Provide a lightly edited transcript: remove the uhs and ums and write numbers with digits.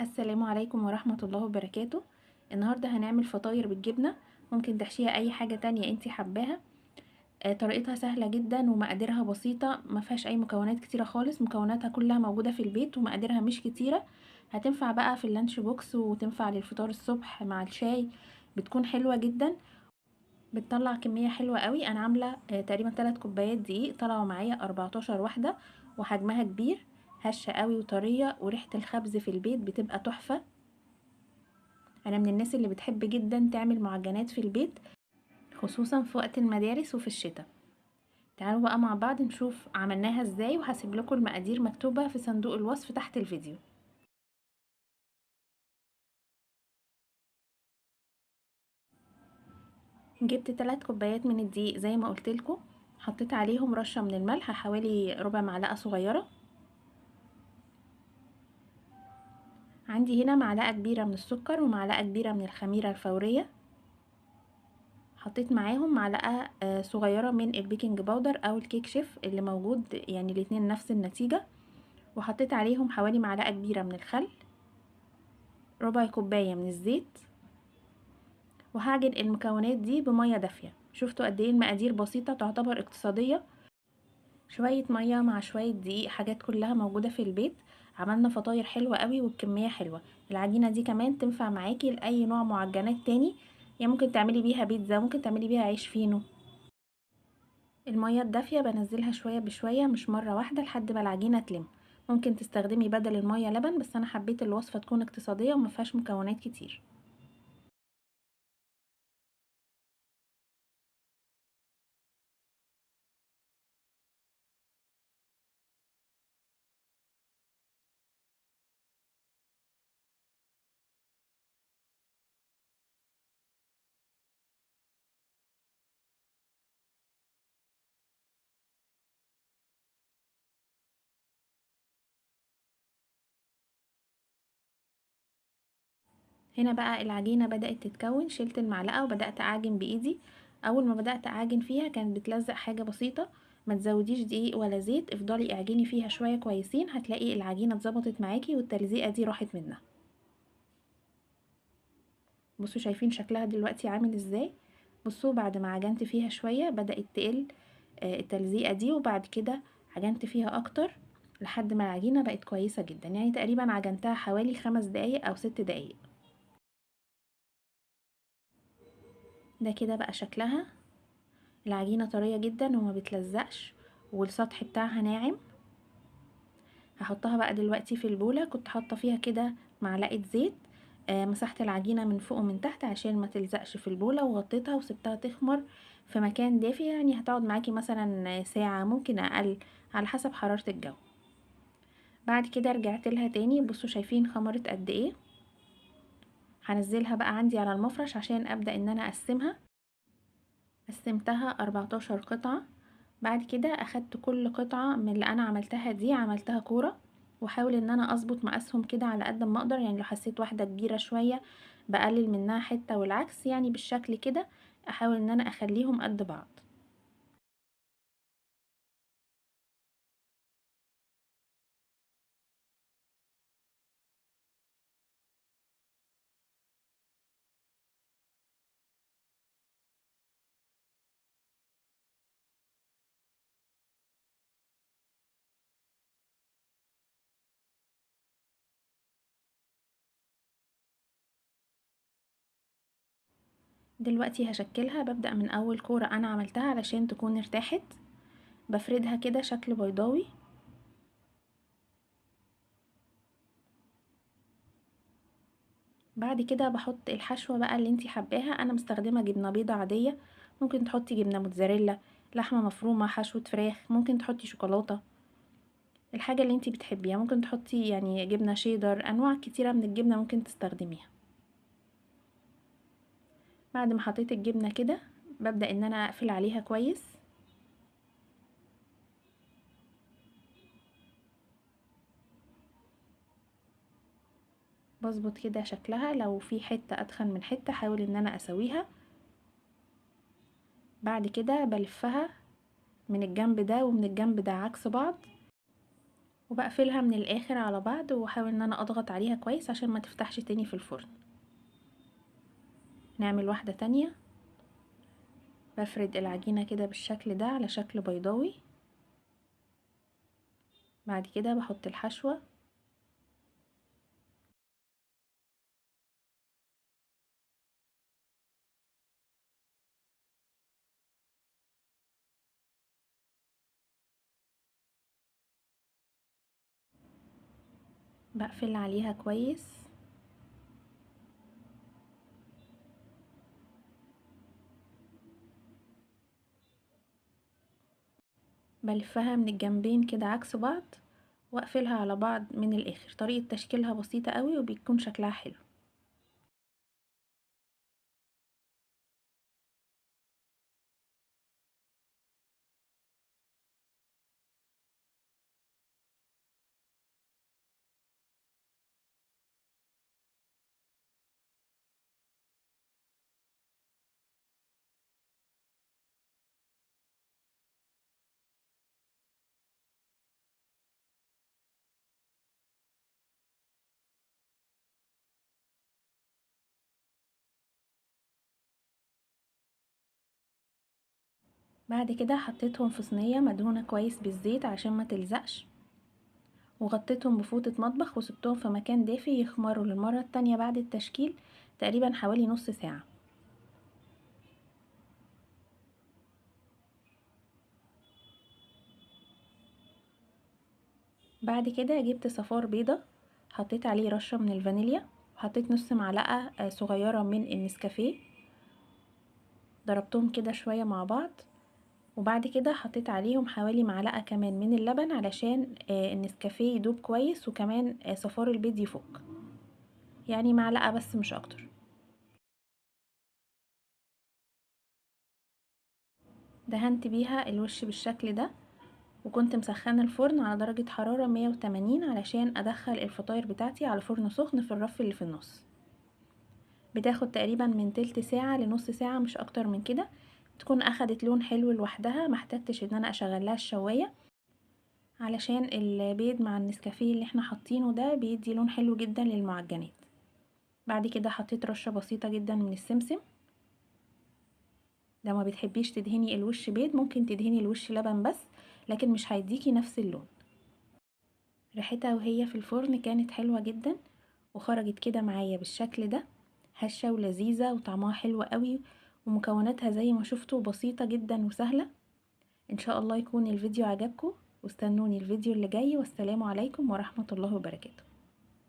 السلام عليكم ورحمة الله وبركاته. النهاردة هنعمل فطاير بالجبنة، ممكن تحشيها اي حاجة تانية انتي حباها. طريقتها سهلة جدا ومقاديرها بسيطة، ما فيهاش اي مكونات كتيرة خالص، مكوناتها كلها موجودة في البيت ومقاديرها مش كتيرة. هتنفع بقى في ال lunch box وتنفع للفطار الصبح مع الشاي، بتكون حلوة جدا، بتطلع كمية حلوة قوي. انا عاملة تقريبا 3 كوبايات دقيق، طلعوا معايا 14 واحدة، وحجمها كبير، هشة قوي وطرية، وريحة الخبز في البيت بتبقى تحفة. انا من الناس اللي بتحب جدا تعمل معجنات في البيت، خصوصا في وقت المدارس وفي الشتاء. تعالوا بقى مع بعض نشوف عملناها ازاي، وهسيب لكم المقادير مكتوبة في صندوق الوصف تحت الفيديو. جبت 3 كوبايات من الدقيق زي ما قلت لكم، حطيت عليهم رشة من الملح حوالي ربع معلقة صغيرة. عندي هنا معلقة كبيرة من السكر ومعلقة كبيرة من الخميرة الفورية، حطيت معاهم معلقة صغيرة من ال baking powder او الكيك شيف اللي موجود، يعني الاتنين نفس النتيجة. وحطيت عليهم حوالي معلقة كبيرة من الخل، ربع كوباية من الزيت، وهعجن المكونات دي بمية دافية. شفتوا قد ايه المقادير بسيطة، تعتبر اقتصادية. شوية مية مع شوية دقيق، حاجات كلها موجودة في البيت. عملنا فطاير حلوة قوي والكمية حلوة. العجينة دي كمان تنفع معاكي لأي نوع معجنات تاني، يعني ممكن تعملي بيها بيتزا، ممكن تعملي بيها عيش فينو. المية الدافية بنزلها شوية بشوية، مش مرة واحدة، لحد ما العجينة تلم. ممكن تستخدمي بدل المية لبن، بس أنا حبيت الوصفة تكون اقتصادية وما فيهاش مكونات كتير. هنا بقى العجينة بدأت تتكون، شلت المعلقة وبدأت أعجن بإيدي. أول ما بدأت أعجن فيها كانت بتلزق حاجة بسيطة، ما تزوديش دقيق ولا زيت، افضلي اعجني فيها شوية كويسين، هتلاقي العجينة اتظبطت معاكي والتلزيقة دي راحت منها. بصوا شايفين شكلها دلوقتي عامل ازاي. بصوا بعد ما عجنت فيها شوية بدأت تقل التلزيقة دي، وبعد كده عجنت فيها أكتر لحد ما العجينة بقت كويسة جدا. يعني تقريبا عجنتها حوالي 5 دقايق أو 6 دقايق. ده كده بقى شكلها. العجينة طرية جدا وما بتلزقش، والسطح بتاعها ناعم. هحطها بقى دلوقتي في البولة، كنت حاطة فيها كده معلقة زيت، مسحت العجينة من فوق ومن تحت عشان ما تلزقش في البولة، وغطيتها وسبتها تخمر في مكان دافي. يعني هتقعد معاكي مثلا ساعة، ممكن اقل على حسب حرارة الجو. بعد كده رجعت لها تاني، بصوا شايفين خمرت قد ايه. هنزلها بقى عندي على المفرش عشان ابدأ ان انا اقسمها. قسمتها 14 قطعة. بعد كده اخدت كل قطعة من اللي انا عملتها دي، عملتها كورة، واحاول ان انا اظبط مقاسهم كده على قد ما اقدر. يعني لو حسيت واحدة كبيرة شوية بقلل منها حتة، والعكس، يعني بالشكل كده احاول ان انا اخليهم قد بعض. دلوقتي هشكلها، ببدأ من أول كورة أنا عملتها علشان تكون ارتاحت، بفردها كده شكل بيضاوي. بعد كده بحط الحشوة بقى اللي انتي حباها. أنا مستخدمة جبنة بيضة عادية، ممكن تحطي جبنة موتزاريلا، لحمة مفرومة، حشوة فراخ، ممكن تحطي شوكولاتة، الحاجة اللي انتي بتحبيها. ممكن تحطي يعني جبنة شيدر، أنواع كتيرة من الجبنة ممكن تستخدميها. بعد ما حطيت الجبنة كده ببدأ ان انا اقفل عليها كويس. بظبط كده شكلها، لو في حتة اتخن من حتة حاول ان انا اسويها. بعد كده بلفها من الجنب ده ومن الجنب ده عكس بعض، وبقفلها من الاخر على بعض، واحاول ان انا اضغط عليها كويس عشان ما تفتحش تاني في الفرن. نعمل واحدة تانية. بفرد العجينة كده بالشكل ده على شكل بيضاوي. بعد كده بحط الحشوة. بقفل عليها كويس. بلفها من الجنبين كده عكس بعض واقفلها على بعض من الاخر. طريقة تشكيلها بسيطة قوي وبيكون شكلها حلو. بعد كده حطيتهم في صينية مدهونة كويس بالزيت عشان ما تلزقش، وغطيتهم بفوطة مطبخ وسبتهم في مكان دافي يخمروا للمرة التانية بعد التشكيل تقريبا حوالي نص ساعة. بعد كده جبت صفار بيضة، حطيت عليه رشة من الفانيليا، وحطيت نص معلقة صغيرة من النسكافيه، ضربتهم كده شوية مع بعض. وبعد كده حطيت عليهم حوالي معلقة كمان من اللبن علشان النسكافيه يدوب كويس، وكمان صفار البيض يفك، يعني معلقة بس مش اكتر. دهنت بيها الوش بالشكل ده، وكنت مسخنة الفرن على درجة حرارة 180 علشان ادخل الفطاير بتاعتي على فرن سخن في الرف اللي في النص. بتاخد تقريبا من تلت ساعة لنص ساعة مش اكتر من كده، تكون اخدت لون حلو لوحدها، ما احتجتش ان انا اشغلها الشواية علشان البيض مع النسكافيه اللي احنا حاطينه ده بيدي لون حلو جدا للمعجنات. بعد كده حطيت رشة بسيطة جدا من السمسم. لو ما بتحبيش تدهني الوش بيض ممكن تدهني الوش لبن بس، لكن مش هيديكي نفس اللون. ريحتها وهي في الفرن كانت حلوة جدا، وخرجت كده معايا بالشكل ده، هشة ولذيذة وطعمها حلو قوي، ومكوناتها زي ما شفتوا بسيطة جدا وسهلة. ان شاء الله يكون الفيديو عجبكم، واستنوني الفيديو اللي جاي، والسلام عليكم ورحمة الله وبركاته.